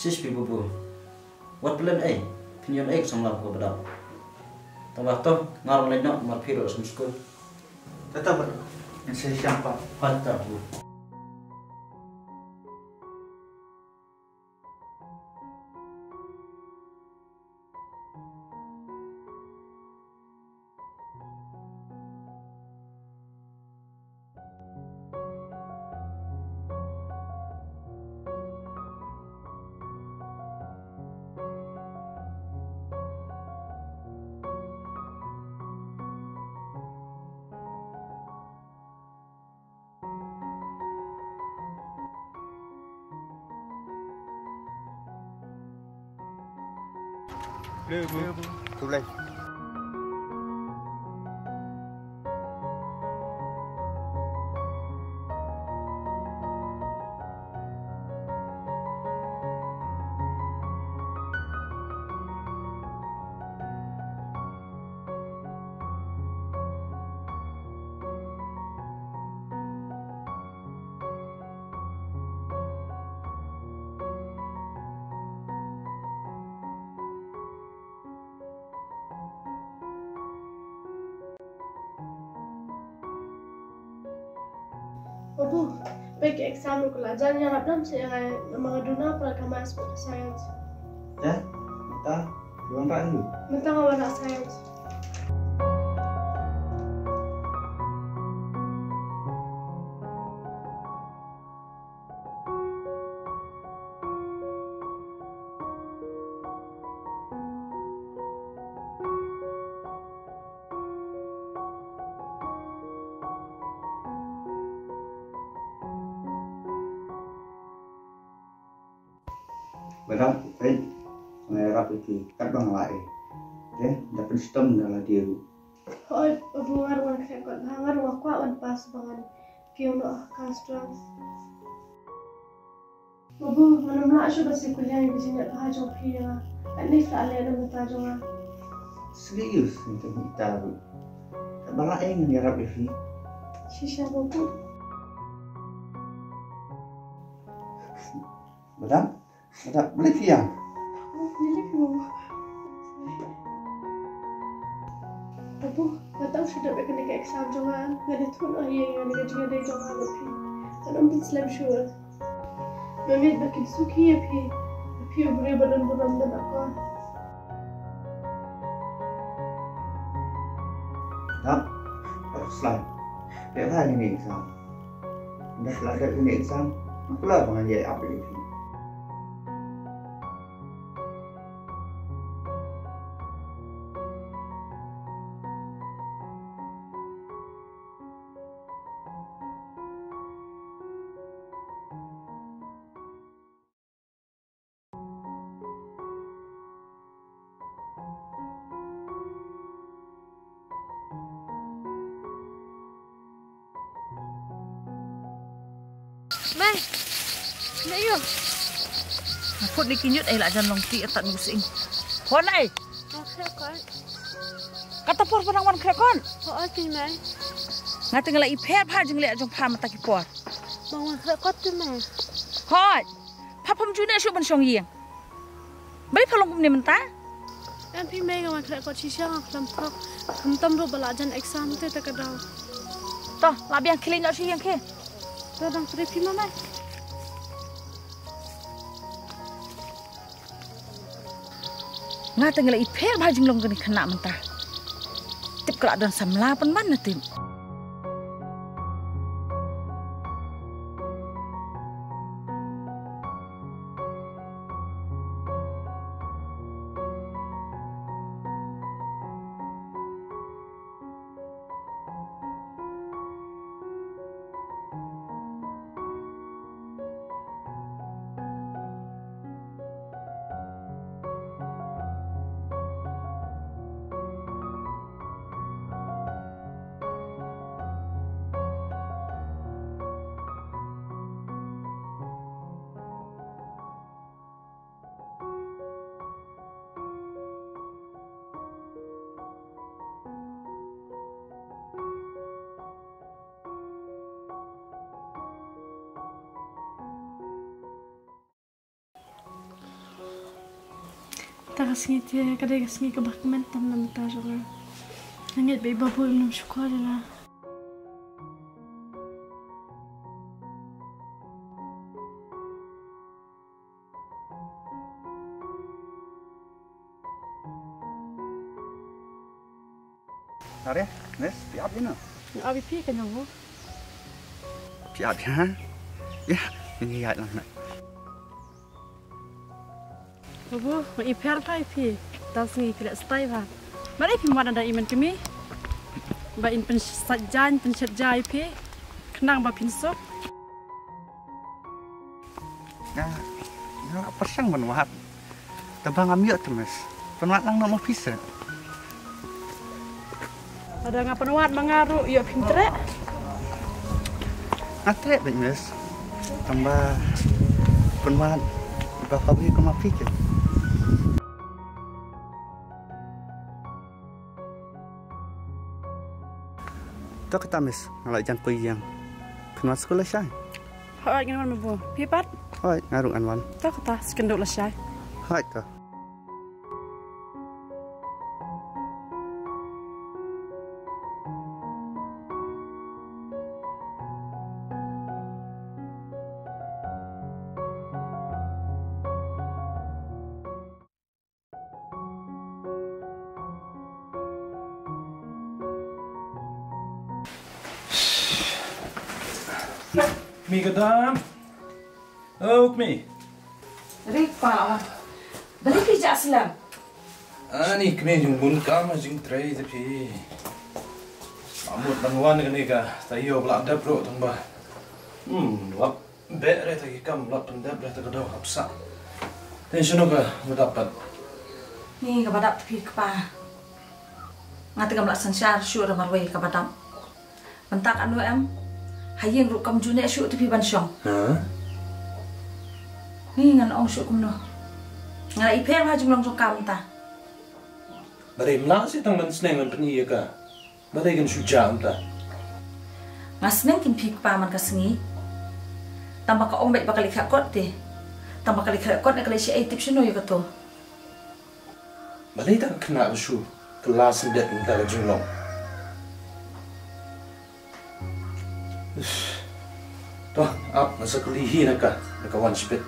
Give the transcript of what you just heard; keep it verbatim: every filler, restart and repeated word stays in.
Tish phi bubu. Wat plen ei, phin ïoh ei ka samla ko ba dap. Tangba to, nga ruh ngan leit noh, namar phi ruh sum skul. Tata ba. Ngan sa shisha pa. Hata bubu. Bleh, bleh. Khublei. Babu, peit ki exam ruh ka la jan, ïarap dang seh ïa nga, namar nga duna para ka maths bad ka science. Te mynta phi wan rah hi? Mynta nga wan rah science. Ba dap, peit, nga ïarap ïa phi katba nga lah ei. Te da pynshitom da lade ruh. Hooid, babu, nga ruh ngan khreh kot bha, nga ruh nga kwah ban pass ba ngan kiew noh ha ka entrance. Babu, ngan ym lah shuh ban sngewkylliang ïa ka jingïaid bha jong phi ïa nga. Katne phi la leh na ka bynta jong nga. Serious, ngan ïa ita ruh. Katba lah ei ngan ïarap ïa phi. Shisha babu. Ba dap, ba dap, balei phi ïam? Babu, nga tang shu dep ïa kane ka exam jong nga, ngan ïathuh noh ïa nga na ka jingïadei jong nga bad phi. Ngan ym pynslem shuh. Nga ngeit ba kin suk hi ïa phi. Phi u briew ba don burom don akor. Dap, dap slai. Phi ïa kane exam. Ynda la dep kane exam, nga kular ba ngan ïai ap ïa phi. Mei. Mei ïa. Nga kut ni ki ñiut ei la jan long ti atat nu sing. Phone ei. Nga khreh kot. Kata por pynang wan khreh kot. Hooid keiñ mei. Nga te nga la i pher pha jingleh jong pha mynta ki por. Ba wan khreh kot te mei. Hooid. Pha pham ju ne shu ban shong ïing. Balei pha long kumne mynta? Em phi mei, nga wan khreh kot shisha, nga khlem thok. Khamtam ruh ba la jan exam te te ka daw. To, la biang khie leit noh sha ïing khie. To dang trei phi ma mei. Nga te nga la i pher bha jinglong kane khynnah mynta. Tip ka la don samla pynban na tip. Ta ka sngi te ka dei ka sngi kaba kmen tam na bynta jong nga. Nga ngeit ba i Babu im nym shu kwah ïa la. Are, Miss, phi ap ïa no? Nga ap ïa phi kane Babu. Phi ap ïa? Ïa, ngi ïaid lang na. Babu, nga i pher bha ïa phi. Ta sngi phi leh style bha. Mar ei phim wad na da i man kmie. Ba in pynsait ja, in pynsait ja ïa phi. Khnang ba phin suk. Nga, nga la pyrshang ban wad. Tangba ngam ïoh te Miss. Pynwad lang noh ma phi seh. Lada nga pynwad ma nga ruh ïoh phim treh. Nga treh beit Miss. Tangba pynwad ba ka bri ka ma phi ke. To kata Miss, nga la jan poi ïing. Phin wan skul lashai? Hooid, ngan wan Babu. Phi pat? Hooid, nga ruh ngan wan. To kata, sa ïakynduh lashai. Hooid to. Kmie ka dam. Oh, kmie. Ri pa. Balei phi jah slem? Ani kmie, jingbunkam jingtrei te phi. Amut ban wan kane ka taïew ba la dep ruh tang ba. Hmm, lap. Beh re ta ki kam, lap pyndep re ta ka daw hap sah. Te shano kaba dap pat? Ni kaba dap te phi kpa. Nga te kam lah synshar shuh re marwei kaba dap. Mynta kano em? Ha ïing ruh kam ju neh shuh te phi ban shong. Ha? Ni ngan ong shuh kumno. Nga la i pher ha jinglong jong ka mynta. Balei mla si tang ban sneng ban pyni ïa ka. Balei kan shu jam ta? Nga sneng kin phi kpa man ka sngi. Tang ba ka ong beit ba ka leit khah kot te. Tang ba ka leit khah kot ne ka leit sha ei tip shano ïa kato. Balei ta ka khynnah ka shu kylla syndet mynta ka jinglong. Uff. To, ap nga sa kylli hi na ka, na ka wan shipit.